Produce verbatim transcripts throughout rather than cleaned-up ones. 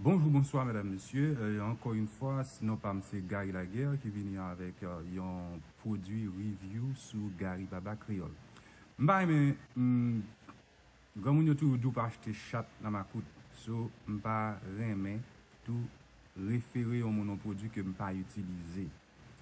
Bonjou, bonswa, medam, mesye. Euh, ankò yon fwa, non pa m se Gary Laguerre ki vini avèk euh, yon pwodui review sou Gary Baba Kreyòl. M pa renmen, m, granmoun yo toujou di w pa achte chat nan makout. So, m pa renmen tou refere yon moun yon pwodui ke m pa itilize.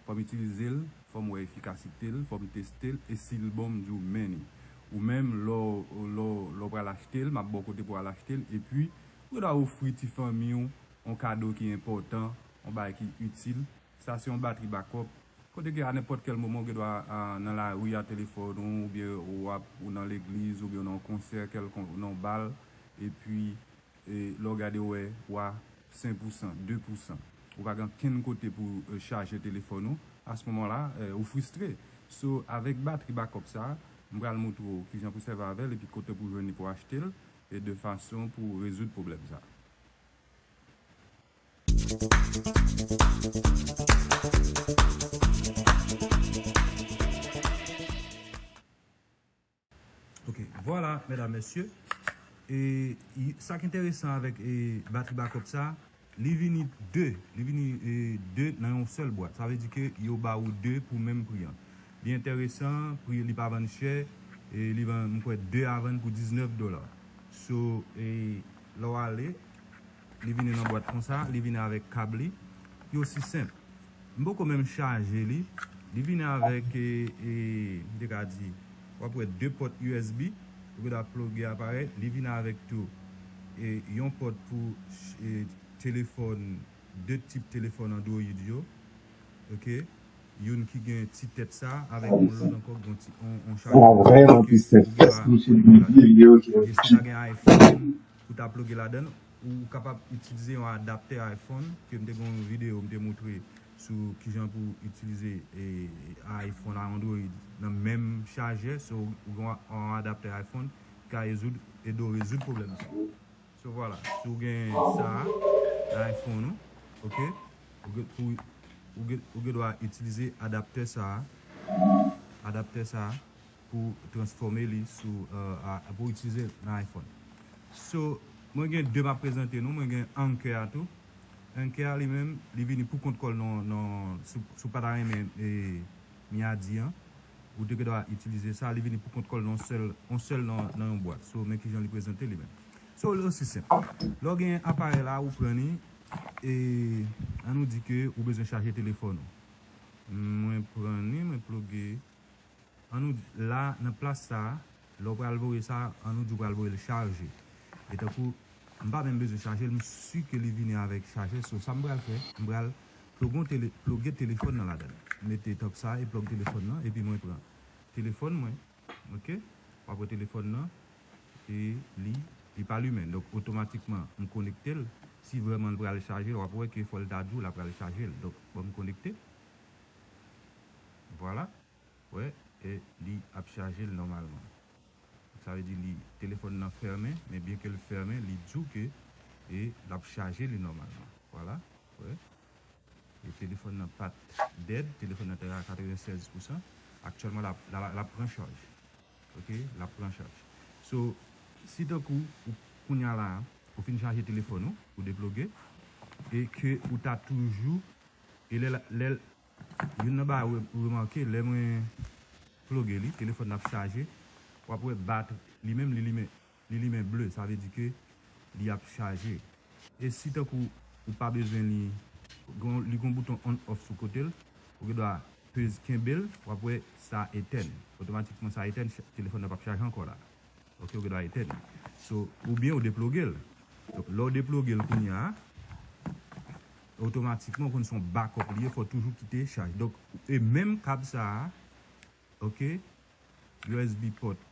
Fò m itilize l, fò m wè efikasite l, fò m teste l, e si l bon, m di w men ni. Ou menm, lè w, lè w, lè w pral achte l, m ap ba w kote pou w al achte l, epi ou ta ofri ti fanmi w yon kado ki enpòtan, yon bagay ki itil. Sa se yon batri bakòp. Kote ke a nenpòt kèl moman, ou gen dwa a, nan lari a telefòn ou, oubyen ou ap, ou nan legliz, oubyen ou nan yon konsè kèlkonk, ou nan yon bal, epi e lè w gade w wè w a senk pousan, de pousan. Ou pa gen ankenn kote pou euh, chaje telefòn ou. A se moman la, euh, ou fristre. So, avèk batri bakòp sa, m pral montre w kijan pou sèvi avè l epi kote pou jwenn li pou achte l e de fason pou rezoud pwoblèm sa. Ok, vwala, medam, mesye. E sa ki enteresan avèk e, batri bakòp sa, li vini de, li vini e, de nan yon sèl bwat. Sa vle di ke yo ba ou de pou menm pri an. Li enteresan, pri li pa vann chè, e li vann, m kwè, de a vann pou diznèf dola. So, e, lè w ale, li vini nan bwat konsa, li vini avèk kab li. Li osi senp. M poko menm chaje li. Li vini avèk, e, e, m te ka di, w ap wè de pòt U S B. Ou gen dwa ploge aparèy. Li vini avèk tou e, yon pòt pou e, telefòn, de tip telefòn Android yo. Ok? Youn ki gen ti tèt sa, avèk yon lòt ankò ki gen ti, on, on chajè. Sa vrèman tristès. Fès mouche byen vye, ok. E si w ta gen iPhone, ou ta ploge ladan l, ou kapab itilize yon adaptè iPhone, ke m te gen yon videyo m te montre sou kijan pou itilize e, iPhone a Android nan menm chajè, so ou gen yon adaptè iPhone ki ka rezoud, ede w rezoud pwoblèm sa. So vwala, si w gen sa a nan iPhone ou, ok, ou gen, pou, ou gen, ou gen dwa itilize adaptè sa a, adaptè sa a, pou transfòme li sou, euh, a, pou itilize l nan iPhone. So, mwen gen de m ap prezante nou. Mwen gen Anker a tou. Anker a li menm, li vini pou kont kò l nan, nan, si, si w pa ta renmen e, miyadi an, ou te gen dwa itilize sa, li vini pou kont kò l nan sèl, yon sèl nan, nan yon bwat. So, men kijan li prezante li menm. So, li osi senp. Lè w gen aparèy la, ou pran li, e, an nou di ke ou bezwen chaje telefòn ou. Mwen pran li, mwen ploge. An nou di, la, nan plas sa, lè w pral voye sa, an nou di w pral voye l chaje. E tankou, m pa menm bezwen chaje l, m si ke li vini avèk chajè. So, sa m pral fè, m pral ploge yon tele, ploge telefòn nan ladan l. Mete tank sa e plòg telefòn nan, epi mwen pran telefòn mwen, ok? W ap wè telefòn nan, e li, li pa limen. Donk, otomatikman, m konekte l. Si vrèman l pral chaje l, w ap wè ke fò l ta di w l ap pral chaje l. Donk, bon, m konekte. Vwala. Wè, e li ap chaje l nòmalman. Sa vle di li, telefòn nan fèmen, men byen ke l fèmen, li di w ke e l ap chaje li nòmalman. Vwala, wè. E telefòn nan pa t dèd, telefòn nan te a katrevennsèz pousan. Aktyèlman, l ap, l ap, l ap pran chaj. Ok, l ap pran chaj. So, si tankou, ou, kounye a la, ou fin chaje telefòn ou, ou deploge, e ke ou ta toujou, e lè, lè, youn nan bagay ou, ou remake, lè mwen ploge li, telefòn nan ap chaje, w ap wè batri, li menm, li limen, li limen ble, sa vle di ke li ap chaje. E si tankou ou pa bezwen li, gon, li gon bouton on off sou kote l, ou gen dwa peze kenbe l, w ap wè sa etèn. Otomatikman sa etèn, ch-, telefòn nan p ap chaje ankò la. Ok, ou gen dwa etèn. So, oubyen ou deploge l. Donk, lè w deploge l kounye a, otomatikman ou konn se yon backup li ye, fò w toujou kite chaj. Donk, e menm kab sa a, ok, U S B port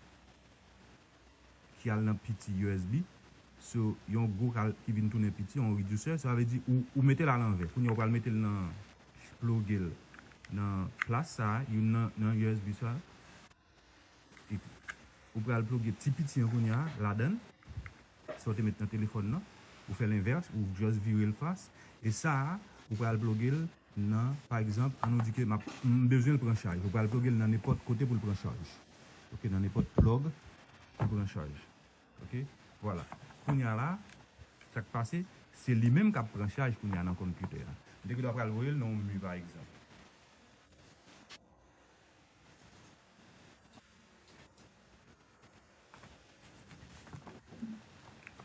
ki al nan piti U S B. So, yon gwo kab ki vin tounen piti, yon reducer, sa vle di ou, ou mete l alanvè. Kounye a ou pral mete l nan, ploge l nan plas sa a, youn nan, nan U S B sa a. Epi, ou pral ploge ti piti an kounye a ladan l. Sa w te met nan telefòn nan, ou fè lenvès, ou just vire l fas. E sa a, ou pral ploge l nan, pa egzanp, an nou di ke m ap, m bezwen l pran chaj. Ou pral ploge l nan nenpòt kote pou l pran chaj. Ok, nan nenpòt plug pou pran chaj. Ok, vwala. Kounye a la, sa k pase, Se li menm k ap pran chaj kounye a nan konpitè a. M te gen dwa pral voye l nan yon mi, pa egzanp.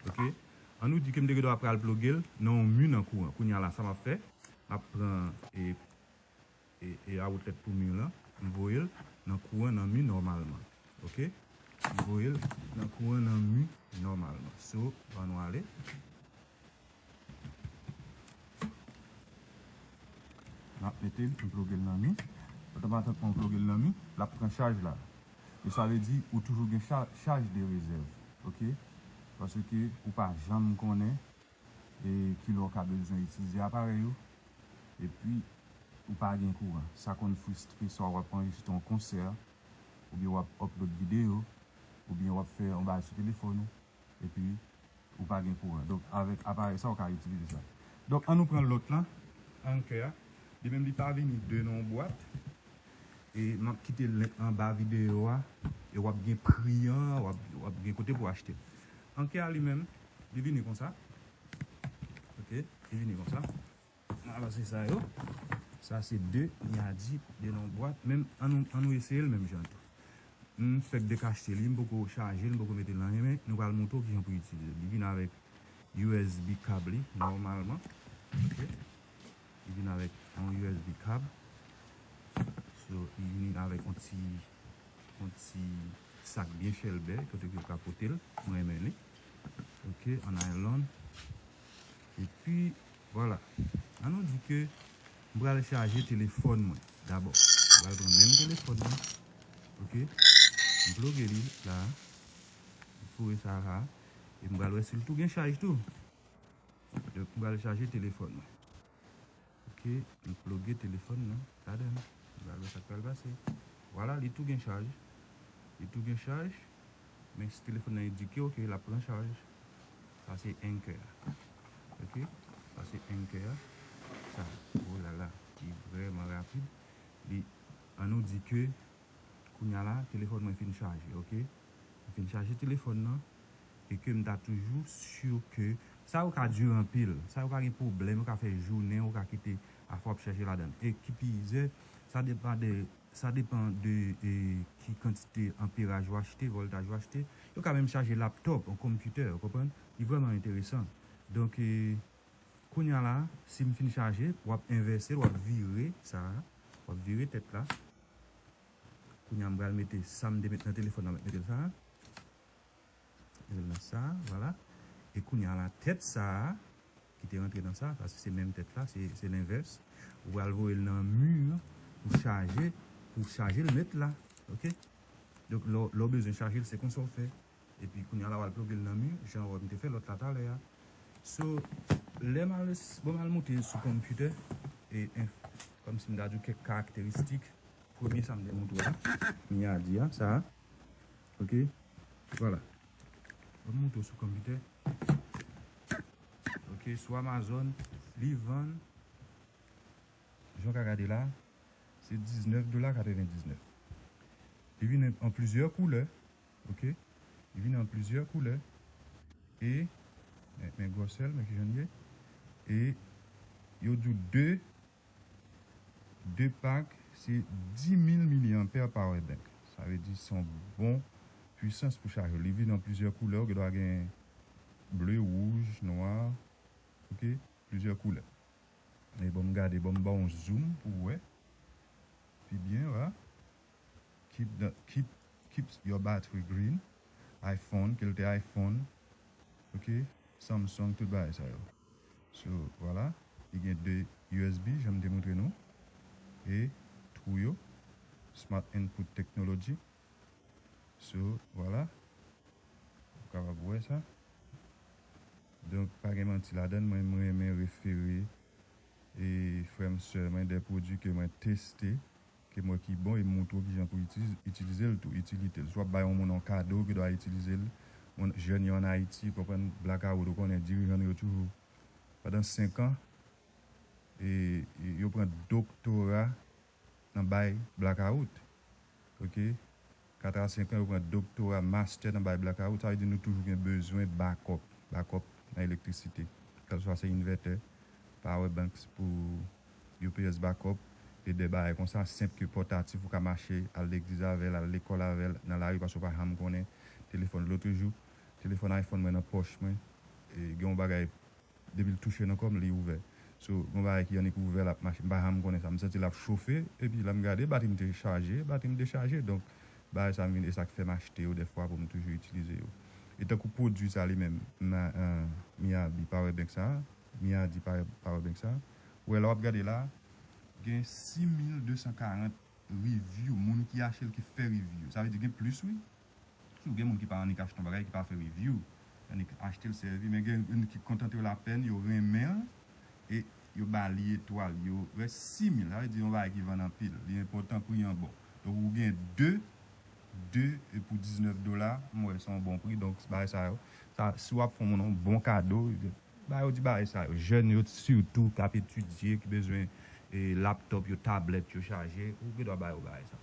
Ok. An nou di ke m te gen dwa pral ploge l nan yon mi nan kouran. Kounye a la, sa m ap fè, m ap pran e, e, e outlet pou mi lan, m voye l nan kouran nan mi nòmalman. Ok? M voye l nan kouran nan mi nòmalman. So, ann nou ale. M ap mete l, m ploge l nan mi. Otomatikman m ploge l nan mi, l ap pran chaj la. E sa vle di ou toujou gen cha-, chaj de rezèv, ok? Paske ou pa janm konnen e kilè w ka bezwen itilize aparèy ou, epi ou pa gen kouran. Sa konn fristre, swa w ap anrejistre yon konsè, oubyen w ap upload videyo, oubyen w ap fè yon bagay sou telefòn ou, epi ou pa gen kouran. Donk, avèk aparèy sa, ou ka itilize sa. Donk, an nou pran lòt la, Anker a. Li menm, li pa vini de nan yon bwat. E m ap kite link anba videyo a. E w ap gen pri an, w ap, w ap gen kote pou w achte l. Anker a li menm, li vini konsa. Ok, li vini konsa. Mwen avanse sa yo. Sa se de nyadi, de nan bwat. Menm, an nou, an nou eseye l menm jan tou. M fèk dekachte li, m poko chaje l, m poko mete l nan anyen, men nou pral montre w kijan pou itilize l. Li vin avèk U S B kab li, nòmalman. Ok. Li vin avèk yon U S B kab. So, li vin avèk yon ti, yon ti sak byen chèlbè, kote ke w ka pote l. Mwen renmen li. Ok, an naylon. Epi, vwala. An nou di ke m pral chaje telefòn mwen dabò. M pral pran menm telefòn mwen. Ok. M ploge li la. M foure sa la. E m pral wè si l tou gen chaj tou. Donk, m pral chaje telefòn mwen. Ok, m ploge telefòn nan ladan. M pral wè sa k pral pase. Vwala, li tou gen chaj. Li tou gen chaj. Men si telefòn nan endike w ke l ap pran chaj. Sa se Anker a. Ok? Sa se Anker a. Sa. Oh la la. Li vrèman rapid. Li, an nou di ke kounye a la, telefòn mwen fin chaje, ok? Mwen fin chaje telefòn nan, e ke m ta toujou si ke sa yo ka dire anpil, sa yo pa gen pwoblèm, yo ka fè jounen, yo ka kite afè w ap chaje ladan l. E ki pi izè, sa depann de, sa depann de, e, ki kantite anperaj ou achte, vòltaj ou achte. Yo ka menm chaje laptòp, yon konpitè, ou konprann? Li vrèman enteresan. Donk, e, kounye a la, si m fin chaje, w ap envèse l, w ap vire sa, w ap vire tèt la. Kounye a, m pral mete sa m te met nan telefòn nan, m ap mete l sa. Mete l nan sa, vwala. E kounye a la, tèt sa, ki te rantre nan sa, paske se menm tèt la, se, se lenvès. Ou pral voye l nan mi pou chaje, pou chaje l met la. Ok? Donk, lè w, lè w bezwen chaje l, se konsa w fè. Epi, kounye a la, w al ploge l nan mi, jan w wè m te fè lòt la talè a. So, lè m al, bon, m al monte sou konpitè, e, enf-, kòmsi m ta di w kèk karakteristik. Premye sa m te montre w la, m ya di a, sa a. Ok? Vwala. Ban m montre w sou konpitè. Ok, sou Amazon, li vann, jan w ka gade la, se diznèf dola katrevendiznèf. Li vin an plizyè koulè. Ok? Li vin an plizyè koulè. E, men, men gwosè l, men kijan l ye. E yo di w de De pak, se dis mil milianpè power bank. Sa vle di se yon bon pwisans pou chaje. Li vin an plizyè koulè, ou gen dwa gen ble, wouj, nwa, ok, plizyè koulè. E ban m gade, ban m ba w yon zoom pou w wè pi byen, vwala. Keep the, keep, keeps your battery green. iPhone, ke l te iPhone, ok, Samsung, tout bagay sa yo. So, vwala, li gen de U S B, jan m te montre nou, e twou yo, Smart Input Technology. So, vwala, ou kapab wè sa. Donk, pa gen manti ladan l, mwen, mwen renmen refere e frè m, sè mwen, de pwodui ke mwen teste, ke m wè ki bon, e m montre w kijan pou itilize, itilize l tou, itilite l. Si w ap bay yon moun yon kado, ou gen dwa itilize l. Moun, jèn yo ann Ayiti, konprann blakawout, ou konnen dirijan nou yo toujou, pandan senk an, e, e yo pran doktora nan bay blakawout. Ok? Kat a senk an, yo pran doktora, mastè nan bay blakawout. Sa vle di nou toujou gen bezwen bakòp, bakòp nan elektrisite. kèlswa se invètè, power banks pou U P S backup, e de bagay konsa, senp ke pòtatif, ou ka mache, al legliz avè l, al lekòl avè l, nan lari, paske w pa janm konnen. Telefòn lòt jou, telefòn iPhone mwen nan pòch mwen, e gen yon bagay, depi l touche nan kò m, li ouvè. So, gen yon bagay ki annik ouvè, l ap mache, m pa janm konnen sa. M santi l ap chofe, epi lè m gade, batri m te chaje, batri m dechaje. Donk, bagay sa m vin, e sa k fè m achte yo dèfwa pou m toujou itilize yo. E tankou pwodui sa li menm, ma, euh, Miyabi power bank sa, Miyabi power, power bank sa, ou wè lè w ap gade la, gen sis mil de san karant review, moun ki achte l ki fè review. Sa vle di gen plis, wi. Toujou gen moun ki pa annik achte yon bagay, ki pa fè review. Annik achte l sèvi, men gen moun ki kontante yo lapèn, yo renmen l, e yo ba li etwal, yo rès sis mil. Sa vle di yon bagay ki vann anpil. Li enpòtan pri an bon. Donk, ou gen de, de e pou diznèf dola, m wè se yon bon pri. Donk, bagay sa yo, sa, si w ap fè yon moun yon bon kado, ba yo di bagay sa yo. Jèn yo sitou k ap etidye, ki bezwen e, laptop yo, tablèt yo chaje, ou gen dwa ba yo bagay sa.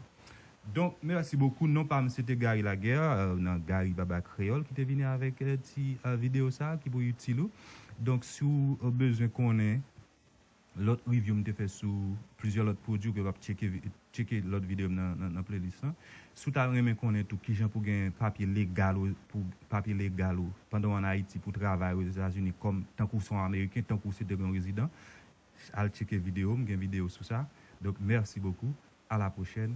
Donk, mèsi bokou. Non pa m, se te Gary Laguerre, euh, nan Gary Baba Kreyòl, ki te vini avèk, euh, ti, euh, videyo sa a ki pou itil ou. Donk, si w, euh, bezwen konnen lòt review m te fè sou plizyè lòt pwodui, ou kapab tcheke, vi- tcheke lòt videyo m nan, nan, nan playlist lan. Si w ta renmen konnen tou kijan pou gen papye legal ou, pou papye legal ou pandan w ann Ayiti pou travay Ozetazini kòm tankou se yon Ameriken, tankou se te gen yon rezidan, al tcheke videyo m, gen videyo sou sa. Donk, mèsi bokou. À la prochaine.